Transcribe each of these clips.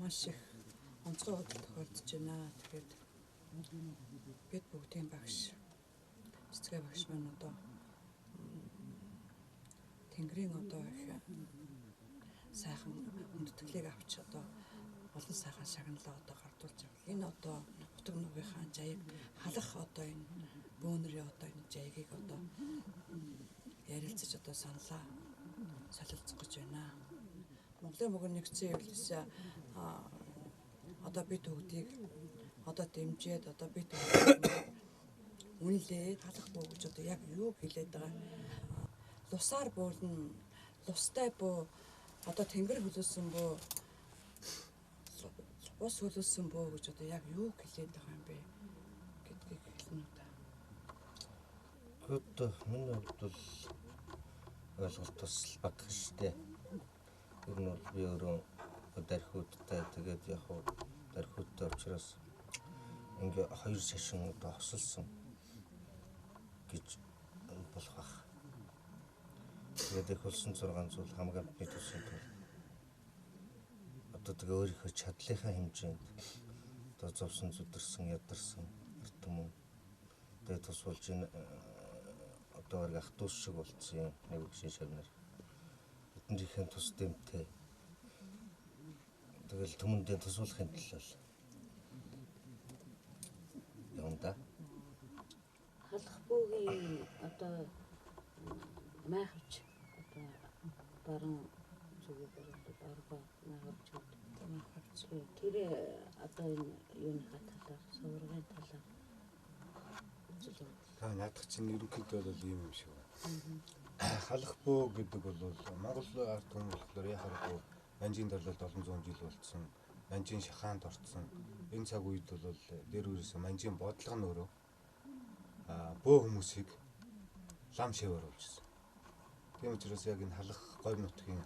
Маш их онцгой бодол тохиолдож байна. Тэгэхээр бид бүгдийн багш, Цэцгээ багш маань одоо Тэнгэрийн одоо их сайхан хүндэтгэлийг авч одоо олон сайхан шагналаа одоо гардуулж байгаа. Энэ одоо утга нугийнхаа жаяг халах одоо энэ бөөнөрийн одоо энэ жаягийг одоо ярилцаж одоо саналаа солилцох гэж байна. Монголын богино нэгдсэн хэвлэлээс одоо бид бүгдийг одоо дэмжиж одоо бид үнэлээд халах бөө гэж одоо яг юу хэлээд байгаа. Лусаар бөөлнө, лустай бөө, одоо тэнгэр хөлөөсөн бөө, ус хөлөөсөн бөө гэж одоо яг юу хэлээд байгаа юм бэ гэдгийг хэлнэ үү та. Одоо миний хувьд бол ойлголт бас бага штэ. Ер нь бол би өөрөө дархиудтай, тэгээд яг хуу дархиудтай учраас ингээ хоёр шашин одоо хосолсон гэж болох бах. Тэгээд их болсон 600 хамаг амтны төсөнд тул одоо тэгээ өөрийнхөө чадлынхаа хэмжээнд одоо зовсон, зүдэрсэн, ядарсан ард түмэн тэгээд тус болж энэ одоо бараг ах дүүс шиг болцсон юм нэг багшийн шавнар. Тэднийхээ тус дэмтэй. Тэгэл түмэндээ тусуулахын төлөө явна да. Халах бөөгийн одоо майхавч одоо баруун зүгээ баруун майхавч гэдэг. Майхавч. Тэр одоо энэ юуныхаа талаар, суваргын талаар үзэл бодол. Та наадах чинь ерөнхийдөө бол ийм юм шиг байна. Халах бөө гэдэг бол Монгол ард түмэн болохоор яхааргүй Манжийн дарлалд олон зуун жил болцсон, Манжийн шахаанд орцсон. Энэ цаг үед бол дээр үерээс Манжийн бодлого нь өөрөө бөө хүмүүсийг лам шив оруулжсэн. Тийм учраас яг энэ халах говь нутгийн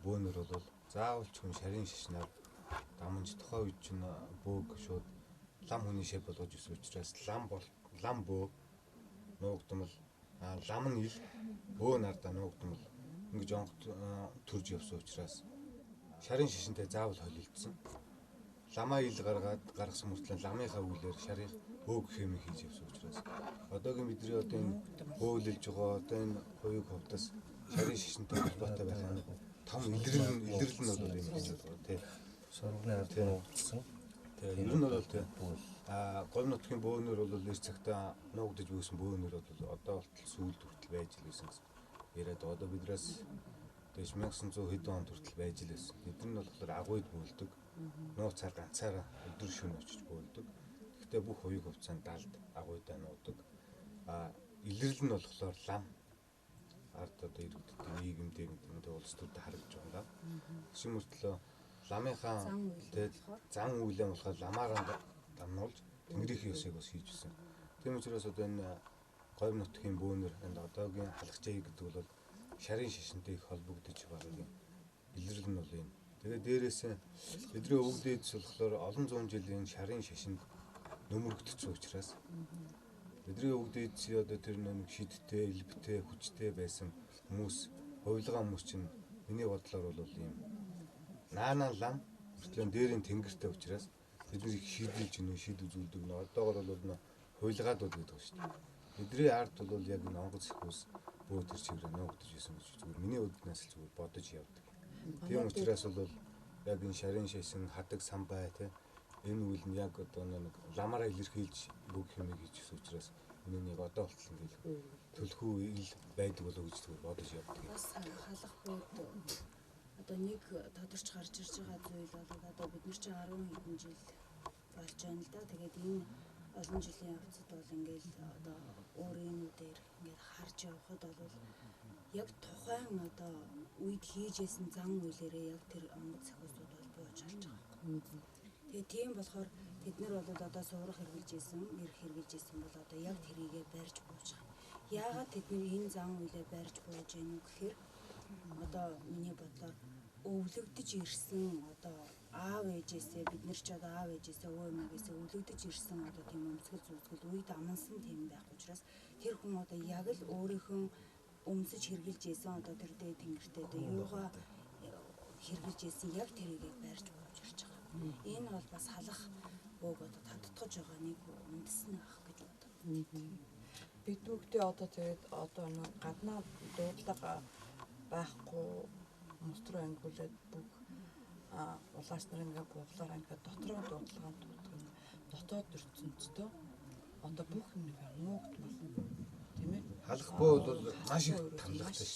бөөнөр бол заавал ч хүн шарын шашнаар дамж тухайн үед чинь бөөг шууд лам хүний шив болгож ирсэн учраас лам бол лам бөө нуугдмал, лам нь ил, бөө нардаа нуугдмал ингэж онгот төрж явсан учраас шарын шашинтай заавал холилдсон. Ламаа ил гаргаад гаргасан мөртлөө ламынхаа үлээр шарын бөөг хэм хийж явсан учраас одоогийн бидний одоо энэ бөөлөж байгаа одоо энэ хувийг хувьдас шарын шашинтай холбоотой байх нь том илрэл нь бол юм гэж бодгоо тий. Сурганы ард нуугдсан. Тий, ер нь бол тий. Говь нутгийн бөөнөр бол эр цагтаа нуугдаж буйсан бөөнөр бол одоо болтол сүүлд хүртэл байж л байсан гэсэн яриад одоо биднээс дээш 1900 хэдэн онд хүртэл байж л байсан. Бид нар нь болохоор агуйд бөөлдөг. Нууцаар ганцаараа өдөр шөнө очиж бөөлдөг. Гэхдээ бүх хувийг хувцаанд далд агуйдаа нуудаг. Илрэл нь болохоор лам ард одоо иргэдтэй нийгэмдээ гэдэг нь улс төрд харагдаж байгаа. Шин мөртлөө ламынхаа зан үйлэн болохоор ламаараа дамнуулж тэнгэрийн ёсыг бас хийж ирсэн. Тийм учраас одоо энэ говь нутгийн бөөнөр энэ одоогийн халахчай гэдэг бол шарын шашинтай их холбогдож байгаа юм. Илрэл нь бол энэ. Тэгээ дээрээс бидний өвөг дээдс болохоор олон зуун жилийн шарын шашинд нөмөрөгдсөн учраас бидний өвөг дээдсийн одоо тэр нэг шидтэй, элбэтэй, хүчтэй байсан хүмүүс, хувилгаа хүмүүс чинь миний бодлоор бол ийм наанаа лам мөртлөө дээрийн тэнгэртэй учраас бид нар их шийдэлж нэ шид үзүүлдэг нэ одоогор бол хувилгаадууд гэдэг ба шүү дээ. Бидний ард бол яг энэ онгоц ихүүс бөө тэр чигээр нуугдаж исэн гэж зүгээр миний өднөөс л зүгээр бодож явдаг. Тийм учраас бол яг энэ шарын шашин хадаг самбай те энэ үйл нь яг одоо нэг ламаараа илэрхийлж бүх юмыг хийж исэн учраас энэ нэг одоо болтол ингээл төлхөө ил байдаг болоо гэж зүгээр бодож явдаг. Бас халах бөөд одоо нэг тодорч гарч ирж байгаа зүйл бол одоо бид нар чинь 10 хэдэн жил болж байна л да. Тэгээд энэ олон жилийн явцад бол ингээл одоо өөрийнүүдээр ингээд харж явхад бол яг тухайн одоо үед хийжсэн зан үйлээрээ яг тэр онгоц сахиусууд бол бууж харж байгаа байхгүй. Тэгээ тийм болохоор тэд нар бол одоо суурах хэрглэж исэн, эрх хэрглэж исэн бол одоо яг тэрийгэ барьж бууж байгаа. Яагаад тэд нар энэ зан үйлээ барьж бууж гэнэ үү гэхээр одоо миний бодлоор өвлөгдөж ирсэн одоо аав ээжээсээ бид нар ч одоо аав ээжээсээ өвөө эмээгээсээ өвлөгдөж ирсэн одоо тийм өмсгөл зүсгэл үед амансан тийм байхгүй учраас тэр хүн одоо яг л өөрийнхөө өмсөж хэрглэж исэн одоо тэр дээд тэнгэртэй одоо юугаа хэрэгжилж ирсэн яг тэрийг барьж бууж ирж байгаа. Энэ бол бас халах бөөг одоо тодтогч байгаа нэг үндэс нь байх гэж бодод. Бид бүгдээ одоо тэгээд одоо нэг гаднаа дуудлага байхгүй мус руу ангиулаад бүх улаач нар ингээ бууглаар ингээ дотроо дуудлагын дуудаг нь дотоод ертөнцийн одоо бүх юм нэг нуугдмал тийм ээ. Халах бөө бол маш их тамлагтай.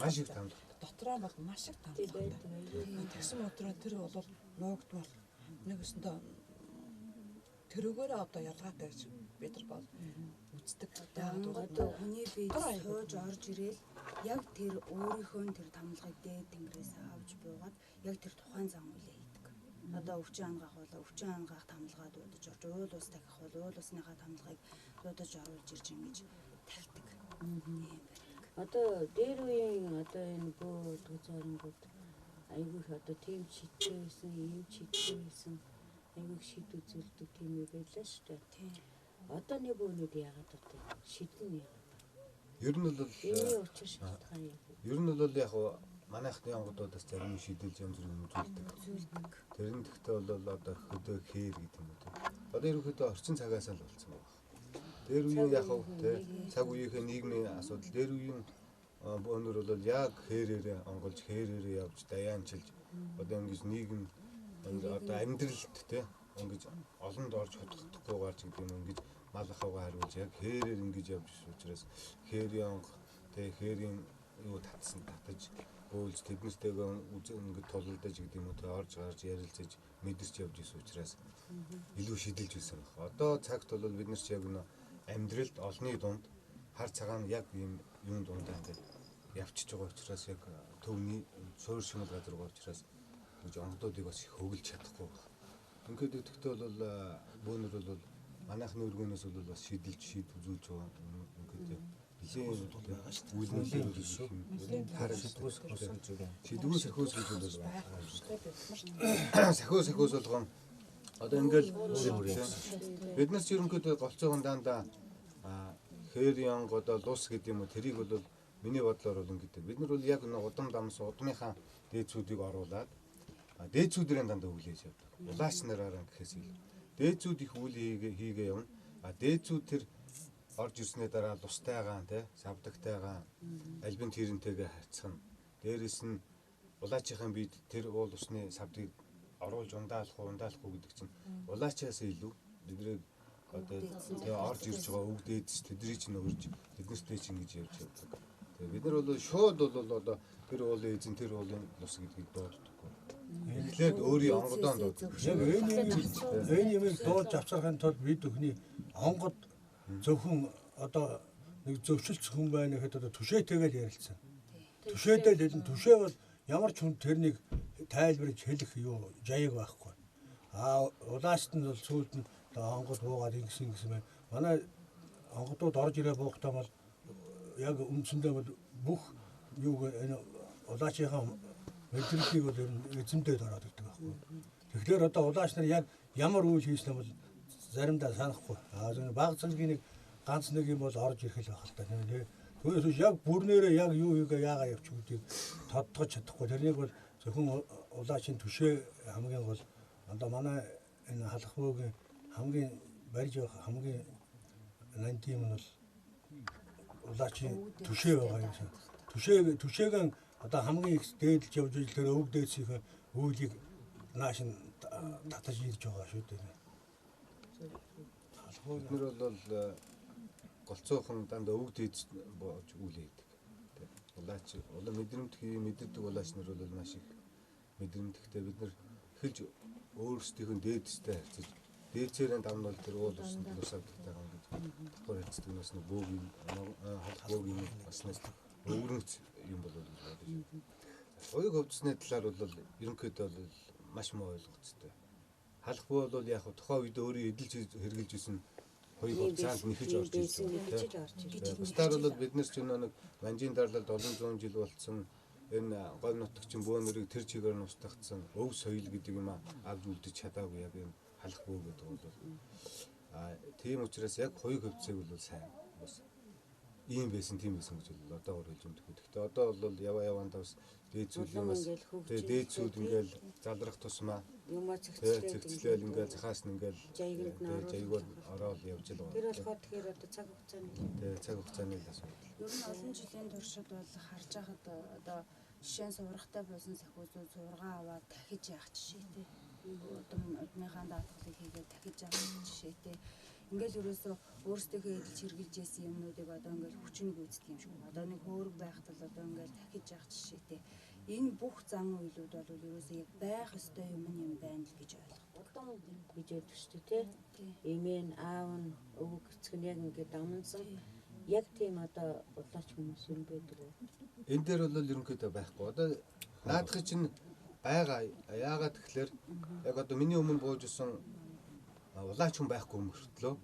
Маш их тамлагтай. Дотроо бол маш их тамлагтай. Тэгсэн өдрөө тэр бол нуугдмал нэг өсөндөө тэрүүгээр одоо ялгаатай гэж бид нар бол үздэг. Одоо хүний бие сууж орж ирээл яг тэр өөрийнхөө тэр тамлагыг дээд тэнгэрээс авч буугаад яг тэр тухайн зан үйлээ хийдэг. Одоо өвчин ангаах бол өвчин ангаах тамлгаа дуудаж орж, уул ус дахих бол уул усныхаа тамлгыг дуудаж оруулж ирж ингэж тавьдаг. Ийм байдаг. Одоо дээр үеийн одоо энэ бөө төзөрөнгүүд айгүй их одоо тийм шидтэй байсан, ийм шидтэй байсан, айгүй их шид үзүүлдэг тийм юм байлаа шүү дээ. Тийм. Одооны бөөнүүд яагаад одоо шидэн яагаад? Ер нь бол Энэний учир шалтгаан юу? Ер нь бол яг манайхны онгодуудаас зарим шидэлж янз бүрийн юм үзүүлдэг. Тэр нь тэгтээ бол одоо хөдөө хээр гэдэг юм уу тийм. Одоо ерөнхийдөө орчин цагаас л болсон байна. Дээр үеийн яг тий цаг үеийнхээ нийгмийн асуудал дээр үеийн бөөнөр бол яг хээрээрээ онголж хээрээрээ явж даяанчилж одоо ингэж нийгэм одоо амьдралд тий ингэж олонд орж хөдөлгөхгүй гарч гэдэг юм ингэж мал ахуйгаа хариулж яг хээрээр ингэж явж ирсэн учраас хээрийн онго тий хээрийн юу татсан татаж бөөлж тэднэртэйгээ ингэж тулалдаж гэдэг юм уу тий орж гарч ярилцаж мэдэрч явж ирсэн учраас илүү шидэлж байсан байх. Одоо цагт бол бид нар ч яг нөө амьдралд олонний дунд хар цагаан яг ийм юм дундаа ингээд явчихж байгаа учраас яг төвний суур шимэл газар байгаа учраас ингэж онгодуудыг бас их хөглөж чадахгүй байна. Ингээд идэхдээ бол бөөнөр бол манайхны өргөнөөс бол бас шидэлж шид үзүүлж байгаа ингээд нэлээд байгаа шүү дээ. Үйл нэлээд шидгүүс сахиус шидгүүс сахиус гэж бол байна. Сахиус сахиус болгон одоо ингээл бид нар ч ерөнхийдөө голцоогон дандаа хээр янг одоо лус гэдэг юм уу тэрийг бол миний бодлоор бол ингэдэг. Бид нар бол яг нэг удам дамс удмынхаа дээдсүүдийг оруулаад дээдсүүдэрээ дандаа хүлээж явдаг. Улаач нараараа гэхээс илүү. Дээдсүүд их үйл хийгээ явна. А дээдсүүд тэр орж ирсний дараа лустайгаан тий савдагтайгаан альбин тэрэнтэйгээ харьцах нь. Дээрээс нь улаачийн бид тэр уул усны савдыг оруулж ундаалах уу ундаалах уу гэдэг чинь улаачаас илүү бидний одоо тэгээ орж ирж байгаа үг дээдс тэдний чинь өрж тэднэртэй чинь ингэж явж явдаг. Тэгээ бид нар бол шууд бол одоо тэр уулын эзэн тэр уулын лус гэдгийг дууддаггүй. Эхлээд өөрийн онгодон дууддаг. Яг энэ юмыг дуудаж авчрахын тулд бид бүхний онгод зөвхөн одоо нэг зөвшөлц хүн байна гэхэд одоо түшээтэйгээ л ярилцсан. Түшээдээ л хэлнэ. Түшээ бол ямар ч хүн тэрнийг тайлбарж хэлэх юу жаяг байхгүй. А улаачт нь бол сүүлд нь онгод буугаад ингэсэн гэсэн байна. Манай онгодууд орж ирээ буухдаа бол яг үндсэндээ бол бүх юуг энэ улаачийнхаа мэдрэлийг бол ер нь эзэмдээд ороод ирдэг байхгүй. Тэгэхээр одоо улаач нар яг ямар үйл хийсэн бол заримдаа санахгүй. А зөв баг зэргийн нэг ганц нэг юм бол орж ирэх л байх л та. Түүнээс биш яг бүрнээрээ яг юу хийгээ яагаа явчих гэдгийг тодтогч чадахгүй. Тэрнийг бол зөвхөн улаачийн түшээ хамгийн гол одоо манай энэ халах бөөгийн хамгийн барьж явах хамгийн нантим нь бол улаачийн түшээ байгаа юм шиг. Түшээгэн одоо хамгийн их дээдэлж явж ил тэр өвөг дээдсийнхээ үйлийг нааш нь татаж ирж байгаа шүү дээ. Бид нар бол голцоохон дандаа өвөг дээдс болж үйл хийдэг. Улаач улаан мэдрэмтгий мэдэрдэг улаач нар бол маш их мэдрэмтгтэй. Бид нар эхэлж өөрсдийнх нь дээдстэй харьцаж дээдсээрээ давнал тэр уул усанд лус авдагтайгаа ингэж давхар харьцдаг нас нэг бөөгийн халах бөөгийн баснаас өвөрмөц юм бол гэж бодож байна. Уяг хөвцсний талаар бол ерөнхийдөө бол маш муу ойлголцтой. Халах бөө бол яг тухайн үед өөрөө эдэлж хэрглэж исэн хоёул хугацаанд нэхэж орж ирж байгаа тийм. Бусдаар бол бид нар ч нэг манжийн дарлалд олон зуун жил болцсон энэ говь нутагчин бөөнөрийг тэр чигээр нь устгацсан өв соёл гэдэг юм авч үлдэж чадаагүй яг энэ халах бөө гэдэг бол тийм учраас яг хоёул хөвцөг бол сайн бас ийм байсан тийм байсан гэж бол одоогор хэлж мэдэхгүй. Гэхдээ одоо бол яваа явандаа бас дээд зүйлийн бас тэгээ дээд зүйл ингээл залрах тусмаа юмаа цэгцлээл ингээл захаас нь ингээл жаягууд ороод явж л байгаа. Тэр болохоор тэгэхээр одоо цаг хугацааны тэгээ цаг хугацааны л асуудал. Ер нь олон жилийн туршид бол харж байхад одоо жишээ нь сургахтай болсон сахиусууд сургаа аваад дахиж яах жишээтэй. Удмынхаа даатгалыг хийгээд дахиж яах жишээтэй. Ингээл ерөөсөө өөрсдийнхөө эдэлж хэрглэж исэн юмнуудыг одоо ингээл хүчин гүйцэтгэх юм шиг. Одоо нэг хөөрөг байхад л одоо ингээл дахиж яах жишээтэй. Энэ бүх зан үйлүүд бол ерөөсөө яг байх ёстой юм юм байна л гэж ойлгодог. Удам гэж яддаг шүү дээ, тий. Эмээ нь, аав нь, өвөг эцэг нь яг ингээд дамнсан. Яг тийм одоо улаач хүмүүс юм байдаг уу? Энэ дээр бол ерөнхийдөө байхгүй. Одоо наадах чинь байгаа. Яагаад тэгэхээр яг одоо миний өмнө бууж исэн улаач хүн байхгүй мөртлөө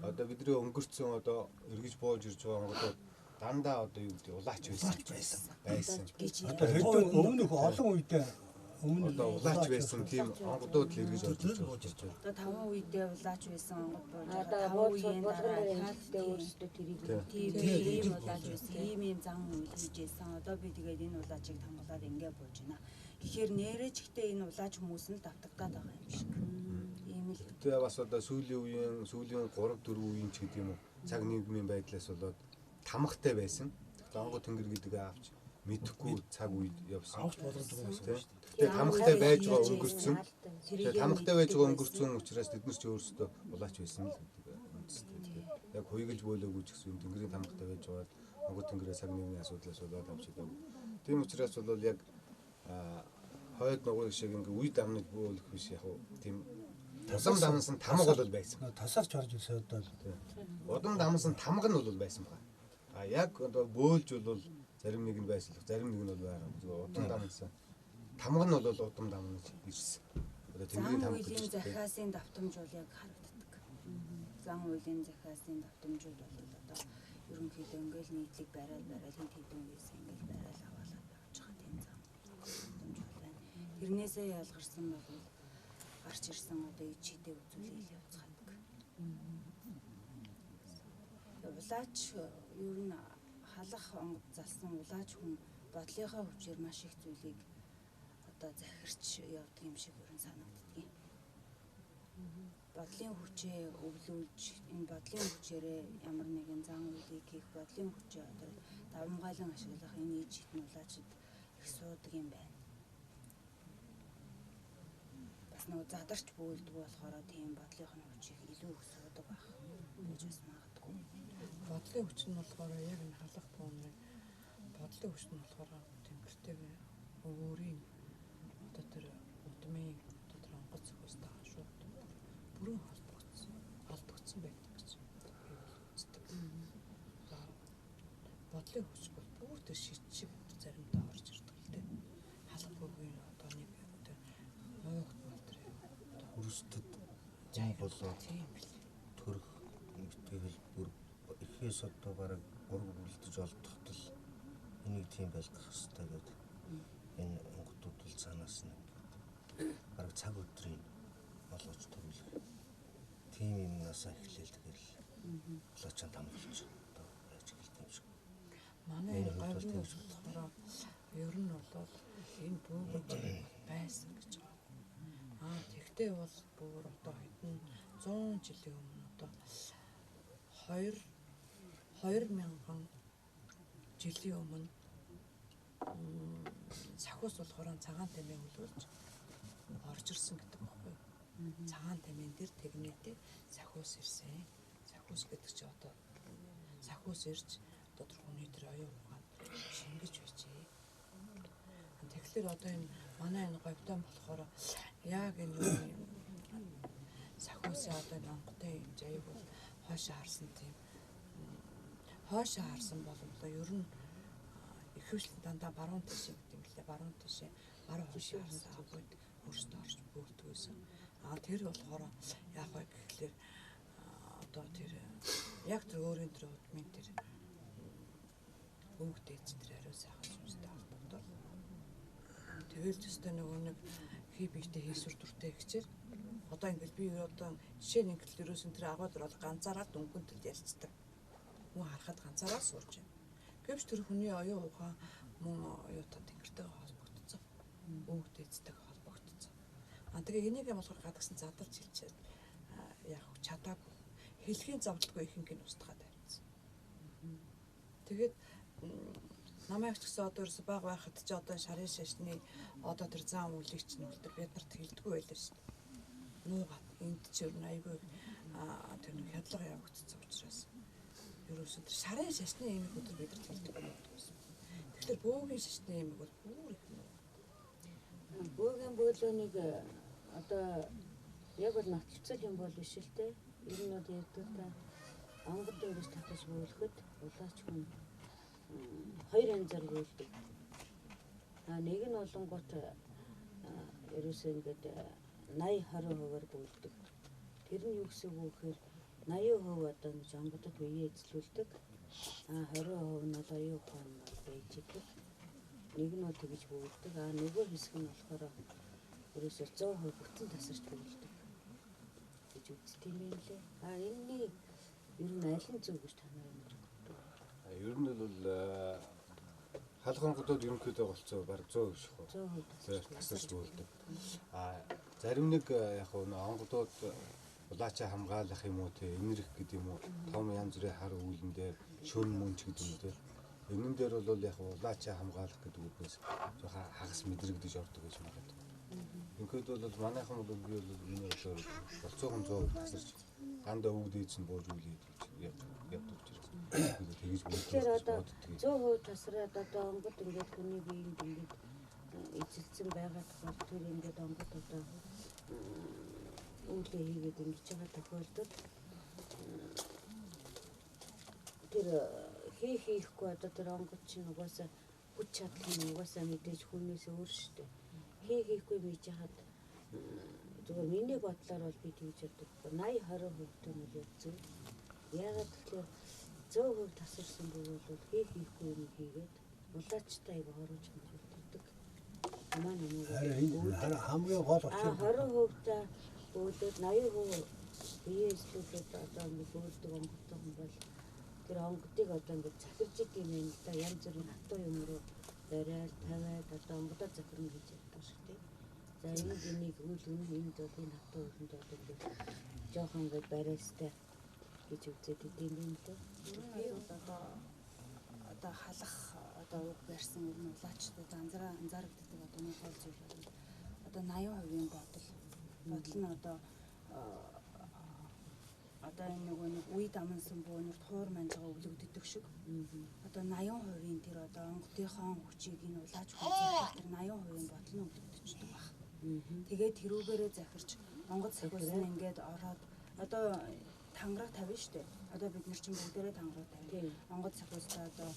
одоо бидний өнгөрцөн одоо эргэж бууж ирж байгаа онгодууд дандаа одоо юу гэдэг улаач байсан. Одоо хэдэн өмнөх олон үедээ өмнө одоо улаач байсан тийм онгодууд л эргэж орж ирж байна. Одоо 5 үедээ улаач байсан онгод бууж байгаа. 5 үеийн дараа хаалттай өөрсдөө тэрийг тийм улаач байсан. Ийм ийм зан үйл хийж байсан. Одоо би тэгээд энэ улаачийг тамгалаад ингээ бууж байна. Тэгэхээр нэрээ ч ихтэй энэ улаач хүмүүс нь давтагдаад байгаа юм шиг. Ийм л. Тэгээ бас одоо сүүлийн үеийн сүүлийн 3 4 үеийн ч гэдэг юм уу цаг нийгмийн байдлаас болоод тамгатай байсан. Тэгэхээр онгод тэнгэр гэдэг аавч мэдэхгүй цаг үед явсан. Авч болгодог байсан шүү дээ. Гэхдээ тамгатай байж байгаа өнгөрцөн. Тэгээ тамгатай байж байгаа өнгөрцөн учраас тэд нар ч өөрсдөө улаач байсан л гэдэг үндэстэй. Яг хуйгалж бөөлөөгүй ч гэсэн тэнгэрийн тамгатай байж байгаа онгод тэнгэрээ цаг нийгмийн асуудлаас болоод авч идэв. Тийм учраас бол яг хойд нугыг шиг ингээ үе дамнаж бөөлөх биш яг тийм удам дамнасан тамга бол байсан. Тасарч харж ирсэн одоо. Удам дамнасан тамга нь бол байсан байна. А яг одоо бөөлж бол зарим нэг нь байсан, зарим нэг нь бол байгаа. Зүгээр удам дамнасан тамга нь бол удам дамнаж ирсэн. Одоо тэнгэрийн тамга гэж захиасын давтамж бол яг харагддаг. Зан үйлийн захиасын давтамжууд бол одоо ерөнхийдөө ингээл нийтлэг барайл барайл хэд хэдэн үеэс ингээл барайл аваалаад явж байгаа тийм зан давтамж бол байна. Тэрнээсээ ялгарсан бол гарч ирсэн одоо ич хідээ үзүүлээл явцгаадаг. Улаач ер нь халах онгод залсан улаач хүн бодлынхаа хүчээр маш их зүйлийг одоо захирч явдаг юм шиг ер нь санагддаг. Бодлын хүчээ өвлүүлж энэ бодлын хүчээрээ ямар нэгэн зан үйлийг хийх бодлын хүчээ одоо давамгайлан ашиглах энэ ич хитэн улаачид их суудаг юм байна. Бас нөгөө задарч бөөлдөг болохоор тийм бодлынх нь хүчийг илүү их суудаг байх гэж бас магадгүй. Бодлын хүч нь болохоор яг энэ халах бууныг бодлын хүч нь болохоор тэнгэртэйг өөрийн одоо тэр удмын одоо тэр онгоц зөхөстэй шууд бүрэн холбогдсон байдаг гэж би бол үздэг. Бодлын хүч бол бүр тэр шид шиг заримдаа орж ирдэг л дээ. Халах бөөгийн одоо нэг тэр нуугдмал тэр хөрсдөд зам болоод төрөх мэтгэл бүр эхээс одоо бараг ураг бүлдэж олдоход л энийг тийм байлгах хэрэгтэй гэдэг энэ онгодууд бол цаанаас нь бараг цаг өдрийн олгож төрүүлэх тийм юмнасаа эхлээл тэгэл улаачаан тамгалж одоо байж эхэлдэг юм шиг. Манай говийн болохоор ер нь бол энэ бөөгөж байсан гэж байгаа. Аа тэгтээ бол бүр одоо хэдэн 100 жилийн өмнө одоо 2000 жилийн өмнө сахиус болохоор цагаан тамийн хөлөөлж орж ирсэн гэдэг байхгүй юу? Цагаан тамийн дээр тэгнээтэй сахиус ирсэн. Сахиус гэдэг чи одоо сахиус ирж одоо тэр хүний тэр оюун ухаанд шингэж байжээ. Тэгэхээр одоо энэ манай энэ говьтон болохоор яг энэ сахиусын одоо энэ онготой юм жаяг бол хойшоо харсан тийм хойшоо харсан боломжтой ер нь ихэвчлэн дандаа баруун тийшээ гэдэг юм лээ. Баруун тийшээ баруун хойшоо харсан агууд өөрсдөө орж бөөлдөг байсан. Аа тэр болохоор яах вэ гэхлээр одоо тэр яг тэр өөрийн тэр удмын тэр өвөг дээдс тэр ариун сайхан сүнстэй холбогдол. Тэгэл төстэй нөгөө нэг хий биетэй хийсвэр дүртэй гэчээр одоо ингээл би одоо жишээ нь ингээл ерөөсөн тэр агууд бол ганцаараа дөнгөн төл ярьцдаг. Хүн харахад ганцаараа сууж байна. Гэвч тэр хүний оюун ухаан мөн оюутан тэнгэртэйгээ холбогдсон. Өвөг дээдтэйгээ холбогдсон. А тэгээ энийг юм болохоор гадагсан задарч хэлчихэд яг чадаагүй. Хэлхийн зовлтгүй ихэнх нь устгаад тавьчихсан. Тэгээд намайг ч гэсэн одоо ерөөсө бага байхад ч одоо шарын шашны одоо тэр зан үйлийг чинь үлдэр бид нарт хэлдэггүй байлаа шүү дээ. Нуугаад энд ч ер нь айгүй тэр нэг хядлага явагдсан учраас ерөөсө тэр шарын шашны имийг өдөр бид нарт хэлдэггүй байсан. Тэгэхээр бөөгийн шашны имийг бол бүр их нуу. Бөөгийн бөөлөөнийг одоо яг бол нотлцол юм бол биш л те. Ер нь бол ярьдаг та онгод ингэж татаж бөөлөхөд улаач хүн хоёр янзаар бөөлдөг. А нэг нь болонгууд ерөөсөө ингээд 80 20%-аар бөөлдөг. Тэр нь юу гэсэн үг вэ гэхээр 80% одоо ингэж онгодод үеэ эзлүүлдэг. А 20% нь бол оюун ухаан бол байж идэг. Нэг нь бол тэгж бөөлдөг. А нөгөө хэсэг нь болохоор ерөөсөө 100% бүтэн тасарч бөөлдөг гэж үздэг юм байна лээ. А энэний ер нь аль нь зөв гэж та нар боддог? Ер нь бол халахангуудад ерөнхийдөө голцоо бараг 100% шиг 100% тасарч бөөлдөг. А зарим нэг яг нь онгодууд улаачаа хамгаалах юм уу те, энэрх гэдэг юм уу, том янз бүрийн хар үүлэн дээр шөн мөнч гэдэг юм те. Энэн дээр бол яг улаачаа хамгаалах гэдэг үгнээс жоохон хагас мэдрэгдэж ордог гэж магадгүй. Ерөнхийдөө бол манайхан бол би бол миний бодлоор болцоохон 100% тасарч дандаа өвөг дээдс нь бууж үлээд явдаг учраас тэгж Тэгэхээр одоо боддог. 100% тасраад одоо онгод ингээд хүний биеинд ингээд эзэлсэн байгаа тохиолдолд тэр ингээд онгод одоо үүлээ хийгээд ингэж байгаа тохиолдолд тэр хийхгүй одоо тэр онгод чинь угаасаа хүч чадал нь угаасаа мэдээж хүнээс өөр шүү дээ. Хийхгүй мэж хахад зүгээр миний бодлоор бол би тэгж боддог. 80 20% нь бол яг зөв. Яагаад тэгэхээр 100% тасарсан бол хийхгүй юм хийгээд улаачтай айгу хорооч хөндлөлтдөг. Манай намайг Харин хамгийн гол учир 20% та бөөлөөд 80% бие эзлүүлээд одоо ингэ бөөлдөг онгодтой хүн бол тэр онгодыг одоо ингэ захирж идэм юм л да. Янз бүрийн хатуу юм руу бариад тавиад одоо онгодоо захирна гэж ярьдаг шиг тийм. За энд энийг үл үнэн энд бол энэ хатуу үлэнд одоо ингэ жоохон ингэ бариастай гэж үзээд идэм юм л да. Би бол одоо халах одоо уг барьсан ер нь улаачдад анзаарагддаг одоо нэг гол зүйл бол одоо 80% бодол. Бодол нь одоо одоо энэ нөгөө нэг үе дамнсан бөөнөрт хуур манжгаа өвлөгддөг шиг. Одоо 80% тэр одоо онгодынхоо хүчийг энэ улаач хүн захирах тэр 80% бодол нь өвлөгдөждөг баг. Тэгээд тэрүүгээрээ захирч онгод сахиус нь ингээд ороод одоо тангараг тавина шүү дээ. Одоо бид нар чинь бүгдээрээ тангараг тавина. Онгод сахиустай одоо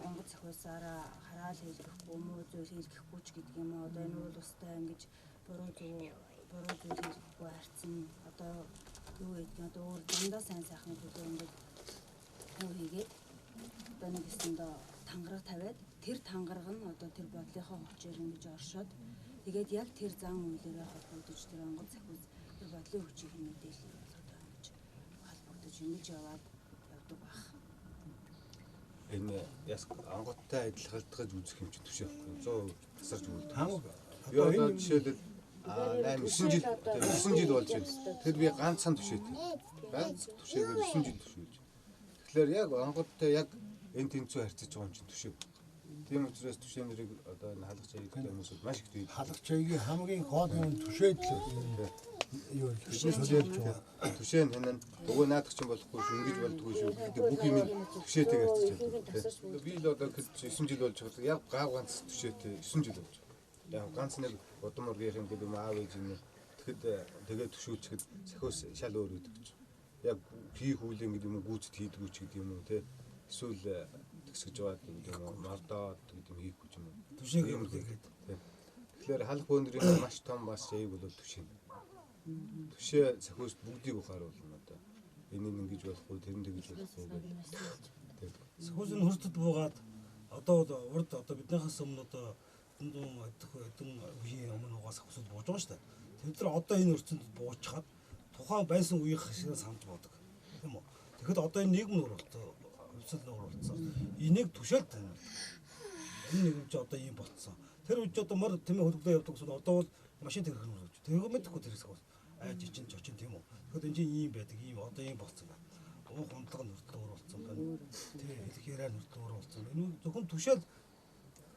онгод сахиусаараа хараал хийлгэхгүй, муу зүйл хийлгэхгүй ч гэдэг юм уу. Одоо энэ уул устай ингэж буруу зүйл хийлгэхгүй харцсан. Одоо юу гэдэг нь одоо өөр дандаа сайн сайхны төлөө ингэж юу хийгээд одоо нэг өсөндөө тангараг тавиад тэр тангараг нь одоо тэр бодлынхоо хүчээр ингэж оршоод тэгээд яг тэр зан үйлээрээ холбогдож тэр онгод сахиус тэр бодлын хүчийг мэдээлэл болгоод ингэж холбогдож ингэж яваад явдаг байх. Энэ яс онгодтой адилхалтгаж үзэх юм чинь түшээ байхгүй 100% тасарч үлдэх. Хамаг Би одоо жишээлбэл 8 9 жил 9 жил болж байна. Тэгэхэд би ганцхан түшээтэй. Ганц түшээгээр 9 жил түшүүлж. Тэгэхээр яг онгодтой яг энэ тэнцүү харьцаж байгаа юм чинь түшээ. Тийм учраас түшээ нэрийг одоо энэ халах чаягийн хүмүүсүүд маш их дийд. Халах чаягийн хамгийн гол юм түшээд л юу түшээлж байгаа. Түшээ нь хянан өгөө наадах чинь болохгүй шүү, ингэж болдгоо шүү гэдэг бүх юм түшээтэйг харьцаж байна. Би л одоо 9 жил болж байгаа. Яг гав ганц түшээтэй 9 жил болж байгаа. Яг ганц нэг удам ургийнх юм гэдэг юм аав ээж юм. Тэгэхэд тэгээд түшүүлчихэд сахиус шал өөр гэдэг чинь. Яг хийх үйл юм гэдэг юм уу, гүйцэд хийдгүү ч гэдэг юм уу те. Эсвэл тэгсгэж байгаа гэдэг юм уу, мордоод гэдэг юм хийхгүй ч юм уу. Түшээг юм тэгээд. Тэгэхээр халах бөөндрийн маш том бас яйг бол түшээ. Түшээ сахиус бүгдийг ухааруулна одоо. Энэ нь ингэж болохгүй, тэр нь тэгж болохгүй гэдэг. Сахиус нь хөрдөд буугаад одоо урд одоо биднийхээс өмнө одоо хэдэн үеийн өмнө угаас сахиусууд бууж байгаа шүү дээ. Тэд нар одоо энэ өрцөнд буучхад тухайн байсан үеийнх шиг санаж бодог. Тийм үү? Тэгэхэд одоо энэ нийгэм нь өөрчлөлт Хувьсал өөр болцсон. Энийг түшээл таниулдаг. Энэ нэг юм чи одоо ийм болцсон. Тэр үед одоо мор тэмээ хөлөглөө явдаг гэсэн одоо бол машин тэрхэх юм болж. Тэр мэдэхгүй тэр хэсэг бол айж чин чочин тийм үү. Тэгэхэд энэ чинь ийм байдаг, ийм одоо ийм болцсон байна. Уух унтлага нь хүртэл өөр болцсон байна. Тэ хэлэх яриа нь хүртэл өөр болцсон. Энэ зөвхөн түшээл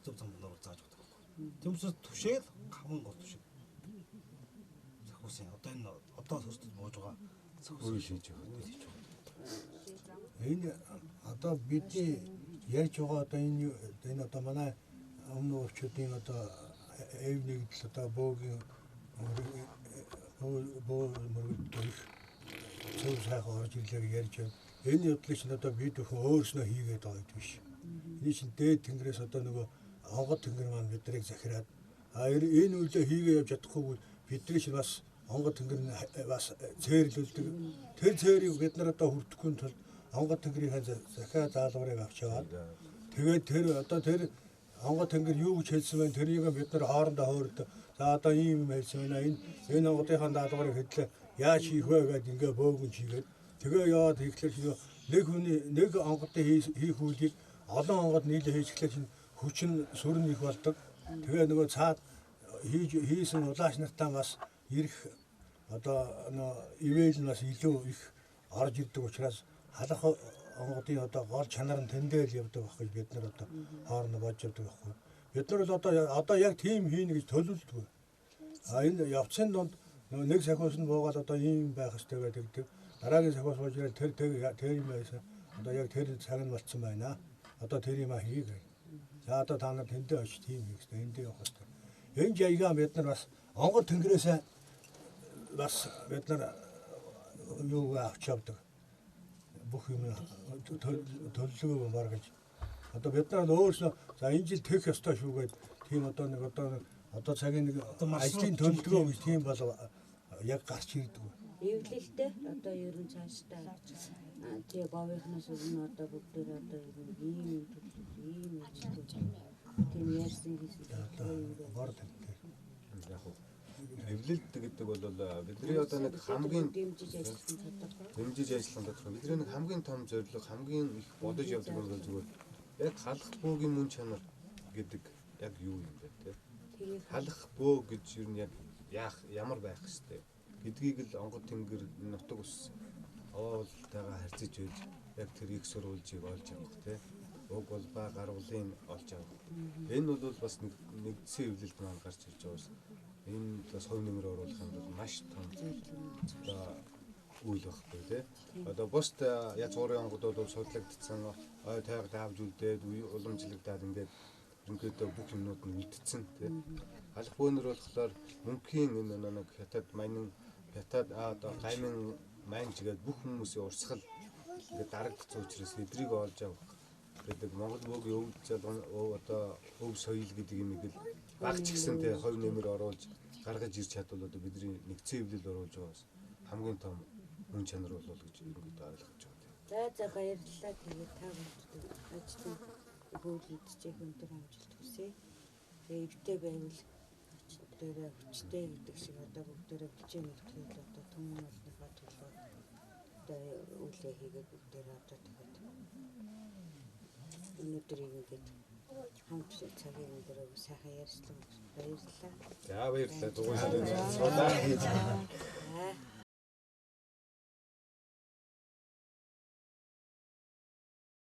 зөв замнаар зааж өгдөг байхгүй. Тийм учраас түшээл хамгийн гол түшээл. Сахиусын одоо энэ одоо сөртөж бууж байгаа үйл хийж байгаа. Энэ одоо бидний ярьж байгаа одоо энэ одоо манай өмнө өвчүүдийн одоо эв нэгдэл одоо бөөгийн бөө мөргөлдөө их зөв сайхан орж ирлээ гэж ярьж байна. Энэ явдлыг чинь одоо бид бүхэн өөрснөө хийгээд байгаа юм биш. Энэ чинь дээд тэнгэрээс одоо нөгөө онгод тэнгэр маань биднийг захираад энэ үйлээ хийгээ явж чадахгүй бол бидний чинь бас онгод тэнгэр нь бас цээрлүүлдэг. Тэр цээрийг бид нар одоо хүртэхгүй тулд онгод тэнгэрийн захиа заалгаврыг авч яваад тэгээд тэр одоо тэр онгод тэнгэр юу гэж хэлсэн бэ? Тэрийг бид нар хоорондоо хөөрдөг. За одоо ийм юм хэлсэн байна. Энэ онгодынхаа даалгаврыг хэдлээ яаж хийх вэ гэдээ ингээ бөөгөн хийгээд тэгээ яваад хийхлээр чинь нэг хүний нэг онгодын хийх үйлийг олон онгод нийлээ хийчихлээр чинь хүч нь сүр нь их болдог. Тэгээ нөгөө цаад хийсэн улаач нартаа бас ирэх одоо нөгөө ивэл нь бас илүү их орж ирдэг учраас халах онгодын одоо гол чанар нь тэндээ л явдаг байх гэж бид нар одоо хоорондоо бодж явдаг байхгүй. Бид нар бол одоо яг тийм хийнэ гэж төлөвлөдгүй. А энэ явцын дунд нэг сахиус нь буугаад одоо ийм байх ёстой гэдэг. Дараагийн сахиус бууж ирэл тэр юм байсан. Одоо яг тэр цаг нь болцсон байна. Одоо тэр юм хийгээ. За одоо та нар тэндээ очиж тийм хийх ёстой, эндээ явах ёстой. Энэ жаягаа бид нар бас онгод тэнгэрээс бас бид нар юугаа авч явдаг. Бүх юм төлөвлөгөө баргаж. Одоо бид нар өөрсдөө за энэ жил тех ёстой шүү гээд тийм одоо нэг одоо цагийн нэг ажлын төлөвлөгөө гэж тийм бол яг гарч ирдэг. Эвлэлтэй одоо ер нь цаашдаа тий говийнхнаас өмнө одоо бүгдээр одоо ер нь ийм төлөв ийм ажил тийм ярьсан хийсэн бор тэнтэй. Яг уу эвлэлт гэдэг бол бидний одоо нэг хамгийн дэмжиж ажилласан тодорхой. Дэмжиж ажилласан тодорхой. Бидний нэг хамгийн том зорилго, хамгийн их бодож явдаг юм бол зүгээр яг халах бөөгийн мөн чанар гэдэг яг юу юм бэ те? Халах бөө гэж ер нь яг яах ямар байх хэвтэй гэдгийг л онгод тэнгэр нутаг ус овоолтойгоо харьцаж байж яг тэр их сурвалжийг олж авах те. Уг бол ба гарвлын олж авах. Энэ бол бас нэгдсэн эвлэлт маань гарч ирж байгаа ус. Энэ бас хувь нэмэр оруулах юм бол маш том одоо үйл байхгүй тий. Одоо бусд язгуурын онгодууд бол судлагдсан, ой тайг даавж үлдээд, уламжлагдаад ингээд ерөнхийдөө бүх юмнууд нь үлдсэн тий. Алах бөөнөр болохоор мөнхийн энэ нэг хятад манин хятад одоо гаймын манж гээд бүх хүмүүсийн урсгал ингээд дарагдсан учраас эдрийг олж авах гэдэг Монгол бөөгийн өв залган одоо өв соёл гэдэг юмыг л баг ч гэсэн тий хувь нэмэр оруулж гаргаж ирж чадвал одоо бидний нэгдсэн эвлэл оруулж байгаа бас хамгийн том мөн чанар болов гэж ерөнхийдөө ойлгож байгаа. За за баярлалаа. Тэгээд та бүхэнд ажлын хөвөл идчихэх өндөр амжилт хүсье. Тэгээ эвтэй байвал бүгдээрээ хүчтэй гэдэг шиг одоо бүгдээрээ хүчээ нэгтгэл одоо түмэн олныхоо төлөө одоо үлээ хийгээд бүгдээрээ одоо тэгэхэд өнөөдөр ингээд хамт цагийн өнгөрөөг сайхан ярьслаа. Баярлалаа. За баярлалаа. Дугуй сарын суулаа.